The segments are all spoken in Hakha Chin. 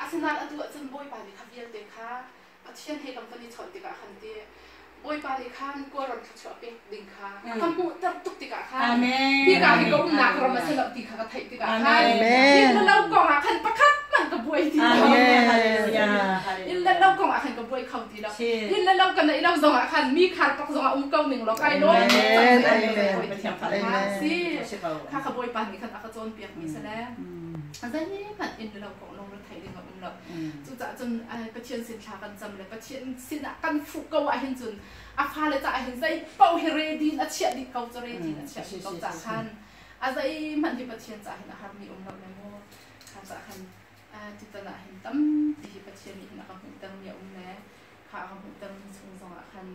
Asinain atu ahcun Bawipa nih kha vialte kha Pathian he kan van i chawnh tikah khan ti Bawipa nih khan Kawlram thluachuah pek ding kha a ka hmuhter tuk tikah khan hika hi ka umnak ram a si lo ti kha ka theih tikah khan inn le lo kong ah khan pakhat hmanh ka buai ti lo. Inn le lo kong ah khan ka buai kho ti lo. Inn le lo ka neih lo zong ah khan mi khar pak zong ah um ko ning law kai lawm si kha ka Bawipa nih khan a ka cawnpiak mi si le zeihmanh inn le lo kong lung re theih ding a um lo. Cucaah cun Pathian sin thla kan cam le Pathian sinah kan fuh ko ahhin cun a fale caah hin zei paoh hi ready in a chiah dih ko cu ready in a chiah dih ko caah khan a zeihmanh hi Pathian caah hin a harmi um lo le mu kha caah khan tutan ah hin tampi hi Pathian nih hin a ka hmuhtermi a um le kha a ka hmuhtermi chung zongah khan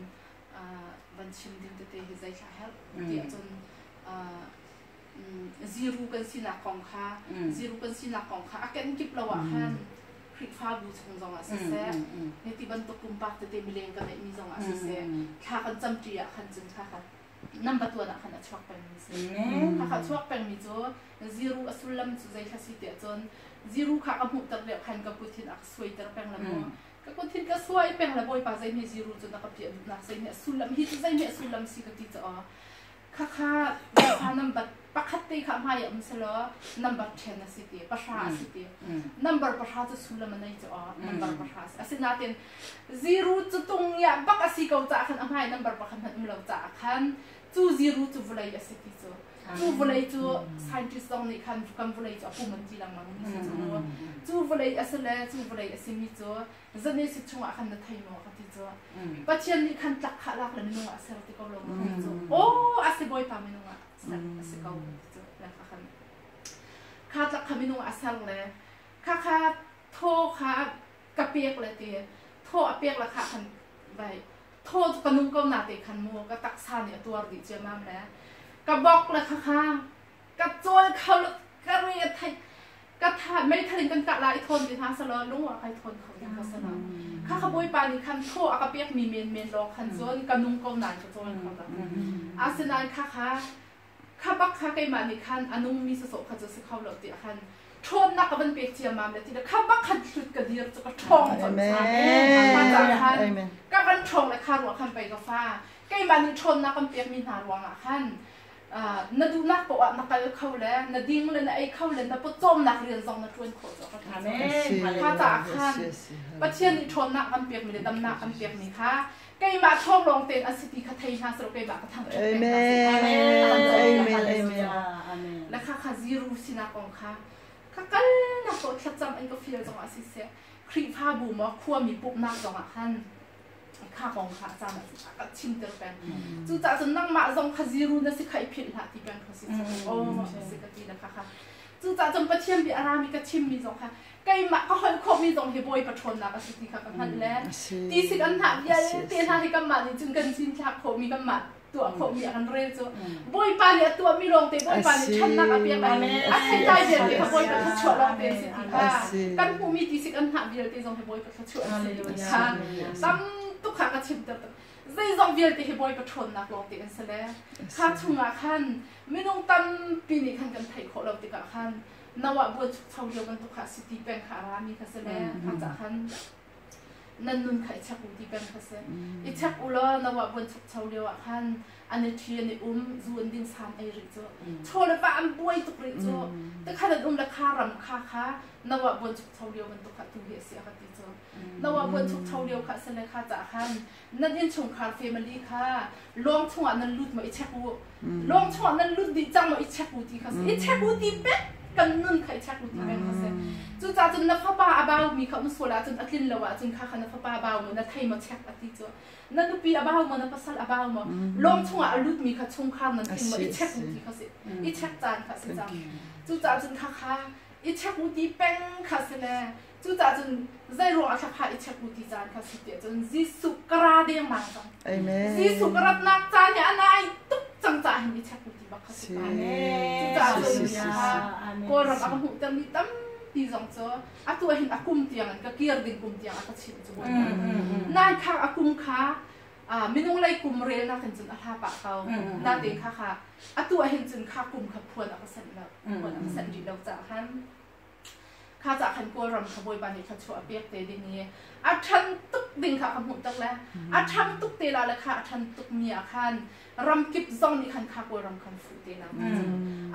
van chim ding tete hi zei thla herh ti ahcun ziru kan sinak kong kha ziru kan sinak kong kha a kenkip lo ah khan Khrihfabu chung zongah siseh hiti bantuk pumpak tete mileng kan neihmi zongah siseh thla kan camṭi ah khan cun kha kha number tuan ah khan a chuak pengmi si. Kha kha chuak pengmi cu ziru a sullam cu zei thla si tiah cun ziru kha ka hmuhter lio khan ka kut hin a ka suaiter peng le mu ka kut hin ka suai peng le Bawipa zei hme ziru cu na ka piah duhnak zei hme a sullam hi cu zei hme a sullam si ka ti caw Khakha fa number pakhat te kha hmai um selaw number 10 a si ti pahra a si ti number pahra cu sullam a nei cu aw number pahra a si asinain zero cu tung ya bak a si ko caah khan a hmai number pakhat hmanh um lo caah khan cu zero cu vawlei a si ti cu cu vawlei cu scientist zong nih khan kan vawlei cu a pum an ti lengmang mi si cu cu vawlei a si le cu vawlei a si mi cu Genesis chungah khan na thei maw ka ti cu Pathian nih khan tlak kha lak le minung ah a ser ti ko lo ka ti cu aw a si Bawipa minung ah ser a si ko ka ti cu le kha khan kha tlak kha minung ah a ser le kha kha thaw kha ka pek le ti thaw a pek le kha khan vai thaw cu ka nung ko na te khan mu ka taksa nih a tuar dih ciamam le ka bok le kha kha ka cawl kho lo ka re a theih ka tha meithal in kan kah la i thawn ti hna selaw lung ah kai thawn kho ding ka si lo kha kha bawipa nih khan thaw a ka pek mi men men lawng khan cun ka nung ko nain ka cawl kho lo asinain kha kha kha bak kha keimah nih khan a nung mi sasawh kha cu si kho lo ti khan ṭhawnnak ka van pek ciammam le ti le kha bak khan hlut ka dir cu ka ṭhawng con khan ka van ṭhawng le kha ruah khan pei ka fa keimah nih ṭhawnnak kan pek mi hna ruangah khan na duhnak poah ah na kal kho le na ding le na ei kho le na pawcawmnak rian zong na ṭuan khawh cu ka kha caah khan Pathian nih ṭhawnnak kan pekmi le damnak kan pekmi kha keimah ṭhawng lawng tein a si ti kha thei hna selaw keimah ka thangṭhat peng hna Amen. Le kha kha zero sinak kong kha ka kal nak ko thlacam an ka fial zong ah siseh Khrihfabu maw khuami pumhnak zong ah khan kha kong kha caan ah ka chimter peng cucaah cun nangmah zong kha zero na si kha i philh hlah ti peng kha si cu aw si ka ti na kha kha cucaah cun Pathian bia a rami ka chimmi zong kha keimah ka holh khawhmi zong hi Bawipa ṭhawnnak a si ti kha ka hngalh le ti sik an hnah vialte hna hi kanmah nih cun kan cinthlak khawhmi kanmah tuah khawhmi a kan rel cu Bawipa nih a tuahmi lawngte Bawipa nih ṭhatnak a pek a theitlai vialte kha Bawipa thluachuah lawngte a si ti kha kan hmuhmi tisik an hnah vialte zong hi Bawipa thluachuah an si ti kha tam tuk kha ka chimter zeizong vialte hi Bawipa ṭhawnnak lawngte an si le kha chungah khan minung tampi nih khan kan theih khawh lo tikah khan Noah buan chukcho lio bantuk kha si ti peng kha a rami kha si le kha cah khan nan nun kha i check u ti peng kha si. I check u law Noah buan chukcho lio ah khan an i ṭhi an i um zu an din san ei rih cu chaw le va an buai tuk rih cu tikhan an um le kha ram kha kha Noah buan chukcho lio bantuk kha tu hi a si a ka ti cu Noah buan chukcho lio kha si le kha cah khan nan innchungkhar family kha lawng chungah nan lut maw i check u lawng chungah nan lut dih cang maw i check u ti kha si i check u ti pek kan nun kha i check u ti pek kha si cucaah cun na fapa a bau mi kha um sual ahcun a tlin lo ahcun kha kha na fapa a bau maw na thei maw check a ti cu na nupi a bau maw na pasal a bau maw lawng chungah a lut mi kha chungkhar nan tling maw i check u ti kha si i check caan kha si cang cucaah cun kha kha i check u ti peng kha si le Cucaah cun zei ruangah thlakha i check u ti caan kha si tiah cun Jesuh ka ra dengmang cang. Amen. Jesuh ka ratnak caan hi a nai tuk cang caah hin i check u ti bak kha si ta. Cucaah cun Kawlram a ka hmuhtermi tampi zong cu atu ah hin a kum tiang in ka kir ding kum tiang a ka chimh cu Nai kha a kum kha minung lei kum relnak hin cun a hla pah ko. Natein kha kha atu ah hin cun kha kum kha phuan a ka sanh lo. Phuan a ka sanh rih lo caah khan. Kha ca khan Kawlram kha Bawipa nih thluachuah a pek te ding i a ṭhan tuk ding kha ka hmuh tak le a ṭhang tuk te la le kha a ṭhan tuk mi ah khan ramkip zong nih khan kha Kawlram khan fuh te la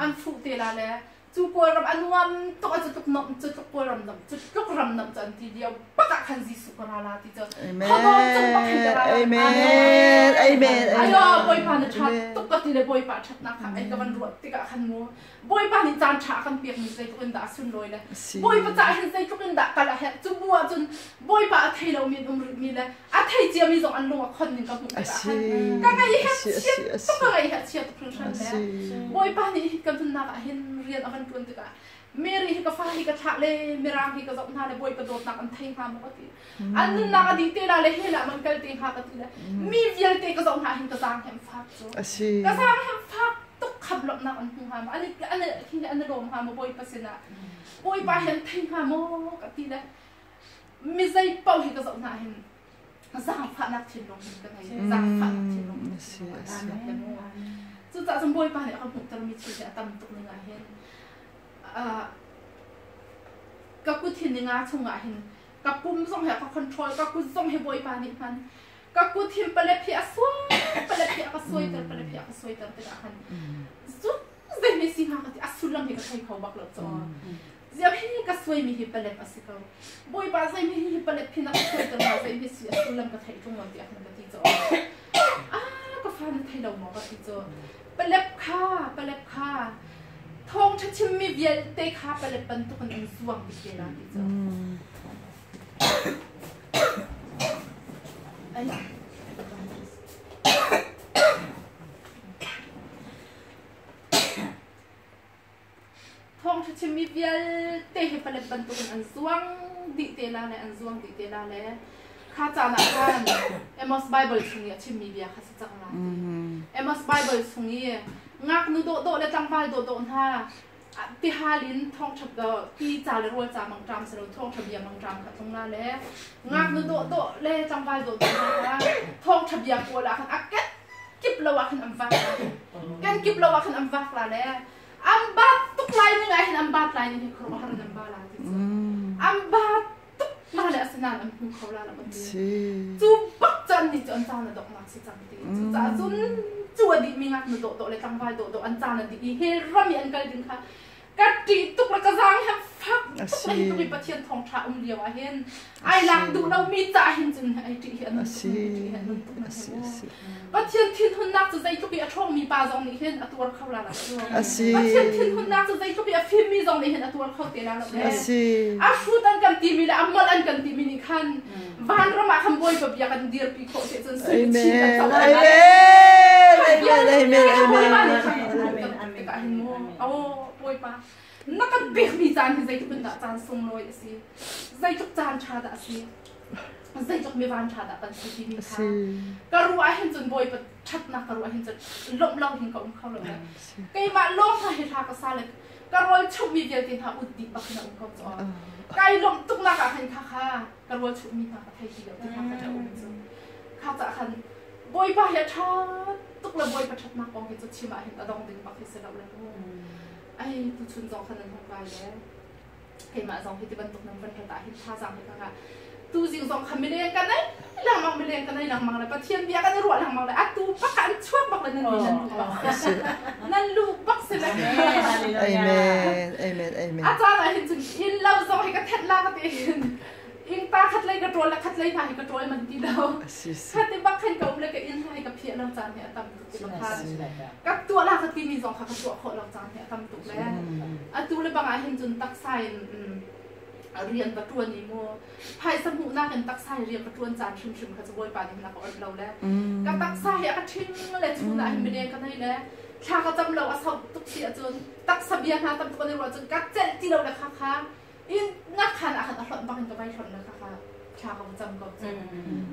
an fuh te la le cu Kawlram a nuam tuk a cu tluk nomh cu tluk Kawlram nomh cu tluk ram nomh cu an ti lio bak ah khan Jesuh ka ra la ti cu khuadawm cung bak hin ka ra la. Amen. Amen. Ayo Bawipa na ṭha tuk ka ti le Bawipa ṭhatnak kha ai ka van ruat tikah khan mu Bawipa nih caan ṭha a kan pekmi zeitluk in dah a sunlawi le Bawipa caah hin zeitluk in dah kal a herh. Cu bu ahcun Bawipa a thei lomi an um rihmi le a thei ciami zong an lung a khon ning ka hmuh tikah khan ka ngaih he chia tuk ka ngaih he chia tuk hringhran le Bawipa nih hi ka nunnak ah hin rian a van ṭuan tikah Mary hi ka fa hi ka thlah le Mirang hi ka zoh hna le Bawipa dawtnak an thei hnga maw ka ti. An nunnak a dih te la le hell ah man kal te hnga ka ti le mi vialte ka zoh hna hin ka zaang hem fak cu. Ka zaang hem fak tuk kham lawmhnak an hmu hnga maw an an an lawm hnga maw Bawipa sinah Bawipa hi an thei hnga maw ka ti le mi zei paoh hi ka zoh hna hin zaangfahnak thinlung hin ka ngei zaangfahnak thinlung cucaah cun Bawipa nih a ka hmuhtermi thil hi a tam tuk ning ah hin ka kut hin ninga chungah hin ka pum zong he ka control ka kut zong hi Bawipa nih hman ka kut hin palep hi a suai palep hi a ka suaiter palep hi a ka suaiter tikah khan zu zei mi si hnga ka ti a sullam hi ka thei kho bak lo cho ziam hi ka suai mi hi palep a si ko Bawipa zei mi hi palep hi na ka suaiter ma zei mi si a sullam ka thei tung lo ti khan ka ti cho ah ka fa na thei lo maw ka ti cho palep kha palep kha thawng ṭha chimmi vialte kha palep bantuk in an zuang dih te la ti cu. Thawngṭha chimmi vialte hi palep bantukin an zuang dih te la le an zuang dih te la le kha caan ah khan Amos Bible chung i a chimmi bia kha si cang la. Amos Bible chung i ngaknu dawhdawh le tlangval dawhdawh hna tihal in thawngṭha ti ca le rawl ca mangṭam si lo thawngṭha bia mangṭam kha tlung la le ngaknu dawhdawh le tlangval dawhdawh hna kha thawngṭha bia pawl ah khan a ken kip lo ah khan an vak la ken kip lo ah khan an vak la le an bat tuk lai ning ah hin an bat lai ning hi khuaruahhar in an ba la ti cu an bat tuk la le asinain an hmu kho la lo an ti cu bak caan ni cu an caan a donghnak si cang ti cu caah cun cu a dih mi ngaknu dawhdawh le tlangval dawhdawh an caan a dih i hell ram i an kal ding kha ka ṭih tuk le ka zaang he fak tuk le hi tuk i Pathian thawngṭha um lio ah hin ai lak duh lomi ca hin cun ai ṭih hi a nun tuk ṭih hi a nun tuk Pathian thinhunnak cu zeitluk i a ṭhawngmi pa zong nih hin a tuar kho la lo Pathian thinhunnak cu zeitluk i a fimmi zong nih hin a tuar kho te la lo a hrut an kan timi le a molh an kan timi nih khan vanram ah khan Bawipa bia kan dirpi khawh te cun sui chin kan co Amen Amen Amen Amen Oh Bawipa na kan pekmi caan hi zeitluk in dah caan sunglawi a si zeitluk caan ṭha dah a si zeitluk mi van ṭha dah kan si timi kha ka ruah ah hin cun Bawipa ṭhatnak ka ruah hin cun lawmh lo hin ka um kho lo le keimah lawng hna hi hla ka sa le ka rawl chumhmi vialte hna ut dih bak in a um ko cu kai lawmh tuknak ah khan kha kha ka rawl chumhmi hna ka thei ti lo ti kha ka um cu kha cah khan Bawipa hi a ṭha tuk le Bawipa ṭhatnak kong hi cu chim ah hin a dong ding bak hi si lo le ai tuchun zong khan nan hung kai le keimah zong hi ti bantuk nan van rat ah hin thazaang hi ka ngah tuzing zong kha mileng kan ei lengmang mileng kan ei lengmang le Pathian bia kan i ruah lengmang le atu bak an chuak bak le nan mi nan lu bak nan lu bak si le Amen amen amen a caan ah hin cun inn lo zong hi ka thenh la ka ti hin Ingpa khat lei ka ṭawl le khat lei hna hi ka ṭawl man ti lo. Khat i bak khan ka um le ka inn hna hi ka phiah lo caan hi a tam tuk ti bakhan. Ka tuah la ka timi zong kha ka tuah khawh lo caan hi a tam tuk le. Atu le bang ah hin cun taksa in rian va ṭuan i mu phaisa hmuhnak in taksa hi rian va ṭuan caan hrimhrim kha cu Bawipa nih hin a ka onh lo le ka taksa hi a ka ṭhing le chun ah hin mileng ka nei le thla ka cam lo a sau tuk si ahcun taksa bia hna tam tuk an i ruah cun ka celh ti lo le kha kha In ngakhan ah khan a hlonh bak in ka vai hlonh le khakha thla ka va cam ko cu.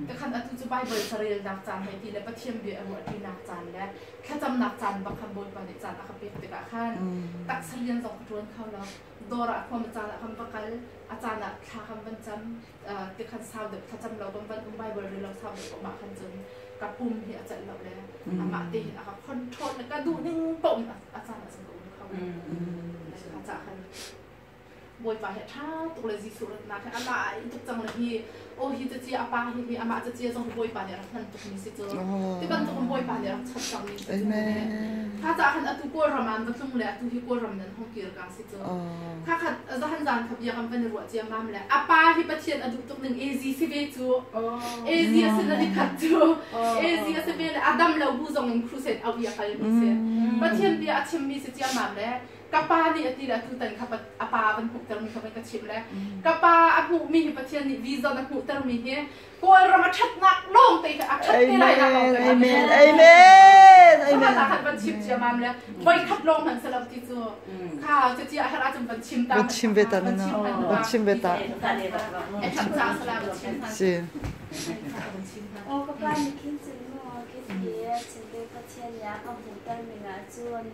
Ka khan atu cu Bible carelnak caan hei ti le Pathian bia a ruahṭinak caan le thlacamnak caan bak khan Bawipa nih caan a ka pek tikah khan taksa rian zong ka ṭuan kho lo. Dawr ah khuam a caan ah kan va kal, a caan ah thla kan van cam, tikhan sau deuh thlacam lo kan van um Bible rel lo sau deuh ko mah khan cun ka pum hi a celh lo le amah te hin a ka control le ka duh ning paoh in a caan ah cun ka um kho. Ka cah khan. Bawipa hi a ṭha tuk le Jesuh ratnak hi a lai tuk cang le hi aw hi cacia a pa hi hi amah cacia zong hi Bawipa nih a rak hman tukmi si cu. Ti bantuk in Bawipa nih a rak chap cangmi si cu. Kha caah khan atu Kawlram ah an va tlung le atu hi Kawlram nan hong kir ka si cu. Kha khat zahan zan kha bia kan van i ruah ciammam le a pa hi Pathian a duh tuk ning AZ si ve cu. AZ a si na ni khat cu. AZ a si ve le a dam lo bu zong in crusade au i a kalmi si. Pathian bia a chimmi si ciammam le ka pa nih a ti le tutan kha a pa van hmuhtermi kha van ka chimh le ka pa a hmuhmi hi Pathian nih vision a hmuhtermi hi Kawlram a ṭhatnak lawng te a ṭhat te lai nak lawng te Amen Amen Amen khat van chim ciamam le voi khat lawng hman selo ti cu kha cuci a herh ahcun van chim ta van chim ve ta na van chim ve ta e ṭhat ca sala van chim si Oh ka pa nih khin cun maw khin ti chin le Pathian nih a ka hmuhter ning ahcun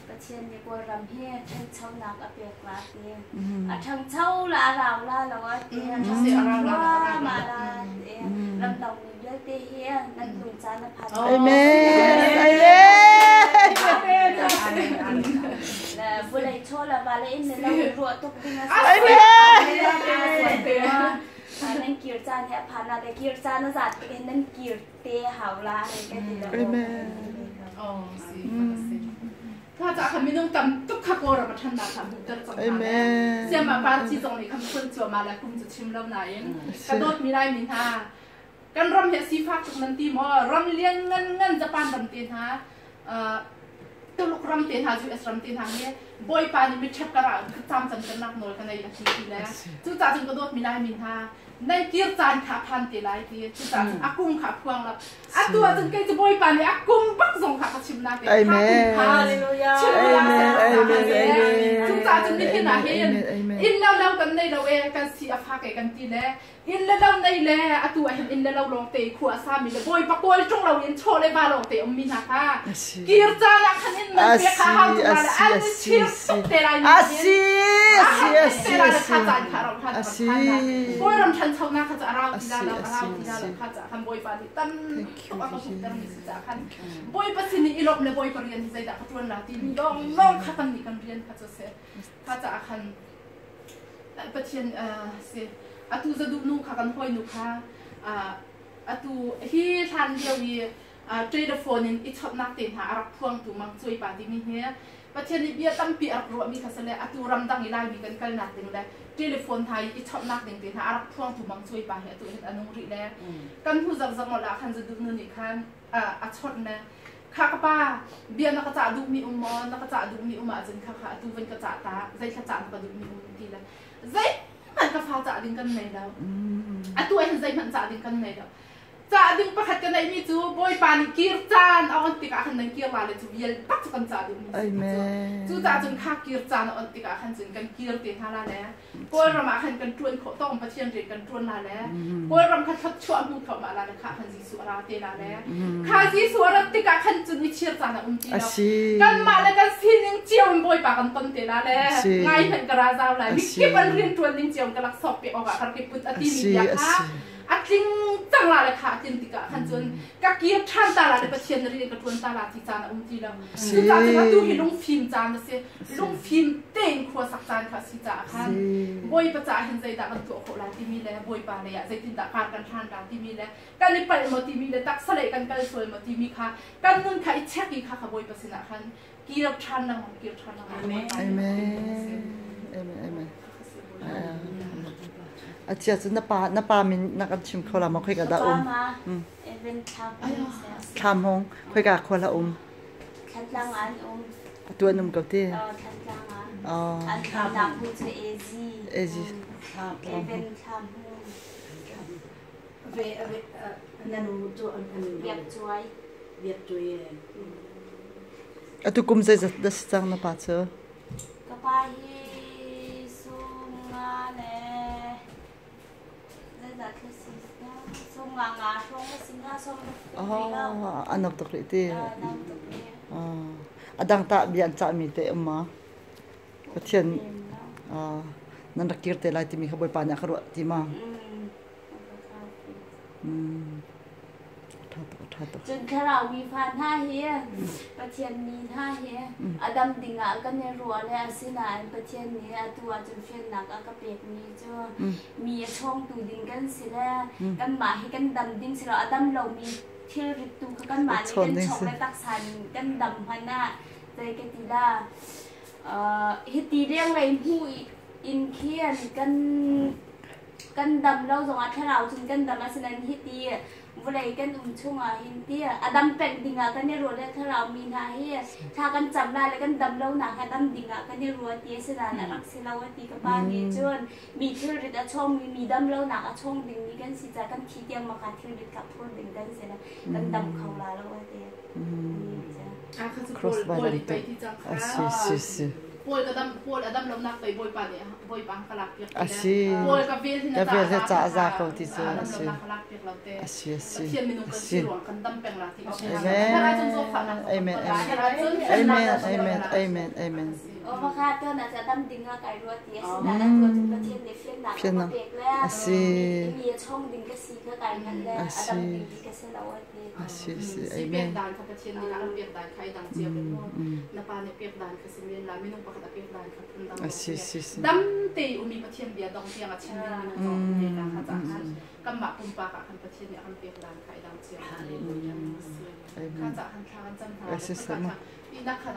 Pathian nih Kawlram hi ṭhanchonak a pek la ti. A ṭhangcho la a rau la lo a ti. A ṭhangcho thluahmah la ti. Ramdang mi vialte hi nan tlung caan a phan. Amen. Amen. Vulei chaw la va le in le lo ruah tuk ding a si. Amen. Nan kir caan hi a phan la le kir caan a zat tik hin nan kir te hau la hei ka ti lo. Amen. Oh, si, si. Kha ca kha minung tam tuk kha Kawlram a ṭhannak kha hmuhter cang hna le siamah party zong nih khan phun cuahmah le kum cu chim lo nain ka dawtmi Laimi hna kan ram hi a sifak tuk nan ti maw ram lian ngan ngan Japan ram te hna Tuluk ram te hna US ram te hna hi Bawipa nih miṭhep karah cam camternak nawl ka nei a ti ti le cucaah cun ka dawtmi Laimi hna nan kir caan kha a phan te lai ti cucaah cun a kum kha a phuang lo atu ahcun kei cu Bawipa nih a kum bak zong kha ka chim na te kha kum kha chim cucaah cun nihin ah hin inn lo lo kan nei lo e kan si a fak e kan ti le Inn le lo nei le atu ah hin inn le lo lawngte i khua a sami le bawipa kawl ṭung lo in chaw le va lawngte ummi hna kha kir caan ah khan inn man pek kha hau tuk la le an i chir tuk te lai ni asi asi asi te lai le kha caan kha rau hlan Kawlram ṭhanchonak kha cu a rau ti la lo a rau ti la lo kha ca khan bawipa nih tam tuk a ka hmuhter mi si ca khan bawipa sin i i lawmh le bawipa rian hi zeidah ka ṭuan la ti mi lawng lawng kha kan nih kan rian kha cu si kha caah khan Pathian si atu zaduh nu kha kan hawi nu kha atu hi hlan lio i telephone in i chawnhnak te hna a rak phuangtu Mang Cuai pa timi hi Pathian nih bia tampi a rak ruahmi kha sile atu ramdang i Laimi kan kalnak ding le telephone hna i i chawnhnak ding te hna a rak phuangtu Mang Cuai pa hi atu hin a nung rih le kan hnu zakzak ngol ah khan zaduh nu nih khan a chawnh le kha ka pa bia na ka cah duhmi um maw na ka cah duhmi um ahcun kha kha atu van ka cah ta zei thla cah na ka duhmi um ti le zeihmanh ka fa cah ding kan nei lo atu ah hin zeihmanh cah ding kan nei lo cah ding pakhat ka neihmi cu Bawipa nih kir caan a on tikah khan nan kir la le cu vial bak cu kan cah duhmi si cu cucaah cun kha kir caan a on tikah khan cun kan kir te hna la le Kawlram ah khan kan ṭuan khawh tawng Pathian rian kan ṭuan la le Kawlram kha thluachuah hmu thluahmah la le kha khan Jesuh a ra te la le kha Jesuh a rat tikah khan cun i chir caan a um ti lo kanmah le kan sining cio in Bawipa kan ton te la le ngai hmanh ka ra zau lai mikip an rian ṭuan ning cio in ka laksawng pek awkah ka rak i put a timi bia kha a tling cang la le kha a tlin tikah khan cun ka kir ṭhan ta la le Pathian na rian ka ṭuan ta la ti caan a um ti lo cucaah cun atu hi lungfim caan a si lungfim tein khua sak caan kha a si caah khan Bawipa caah hin zeidah kan tuah khawh lai timi le Bawipa lei ah zeitindah kar kan hlan la timi le kan i palh maw timi le taksa lei kan kal sual maw timi kha kan nun kha i check i kha kha Bawipa sinah khan kir ṭhan lengmang kir ṭhan lengmang Amen. Amen. Amen. A chia cu na pa na pa min na kan chim kho la maw khoi ka dah um? Thlam hong khoi ka khua la um? Thantlang an um. Atu an um ko ti. Thantlang ah. An thlam bu cu AZ. AZ. Even thlam hu. Ve ve nanu cu an an Biak cuai. Biak cuai. Atu kum zeizat dah si cang na pa cu? Ka pa hi sunga le A no tuk rih ti. A dang tah bia an cahmi te um ma? Pathian nan rak kir te lai timi kha Bawipa nih a ka ruah ti ma? Ṭha tuk, ṭha tuk. Cun thlarau mi fa hna hi Pathian mi hna hi a dam dingah kan i ruah le asinain Pathian nih atu ahcun fiannak a ka pekmi cu mi a chawngtu ding kan si le kanmah hi kan dam ding si lo a dam lomi thilrit tu kha kanmah nih kan chawk le taksa in kan dam hmanh ah zei ka ti la hiti lenglei hmu in khin kan kan dam lo zongah thlarau cun kan dam asinain hiti vawlei kan um chungah hin ti a dam peng dingah kan i ruah le thlarau mi hna hi thla kan cam la le kan dam lo nak hi a dam dingah kan i ruah ti asinain a rak si lo a ti ka pa nih cun mi thilrit a chawngmi mi dam lo nak a chawng dingmi kan si caah kan thi tiang ma kha thilrit kha phur ding kan si le kan dam kho la lo a ti. Ah kha cu Cross Paul by Paul lam nih pei tuk. ti cang A kha. si si si. Paul ka dam Paul a dam lonak pei Bawipa nih Bawipa ka lak piak ti A le si. Paul ka vel hin Ka a vel ca he ca a za kha ko ti cu a a dam si. lonak ka lak piak lo te. A si a si. Pathian minung A kan si. si ruang kan dam peng la ti ka Amen. cun zawtfahnak zong Amen. kan ton lai. Cun Amen. hremnak zong kan Amen. ton lai. Amen. Amen. Baka to na ca dam ding ah kai ruat ti a si na tu cun Pathian nih fiannak a ka Fiannak. pek le A si. mi a chawng ding ka si kha kai hngalh le A a si. dam ding ti ka si lo a ti. A si si. Si Amen. pek dan kha Pathian nih a rak pek dan kha i dang cio ve maw. Na pa nih pek dan kha si men la minung pakhat a pek dan kha phun dang A si si si. Dam te umi Pathian bia dong tiang a chim ding minung zong um ve la kha ca khan kanmah pumpak ah khan Pathian nih a kan pek dan kha i dang cio. Hallelujah. Kha ca khan thla kan cam hna. A si si. Ihnak kha.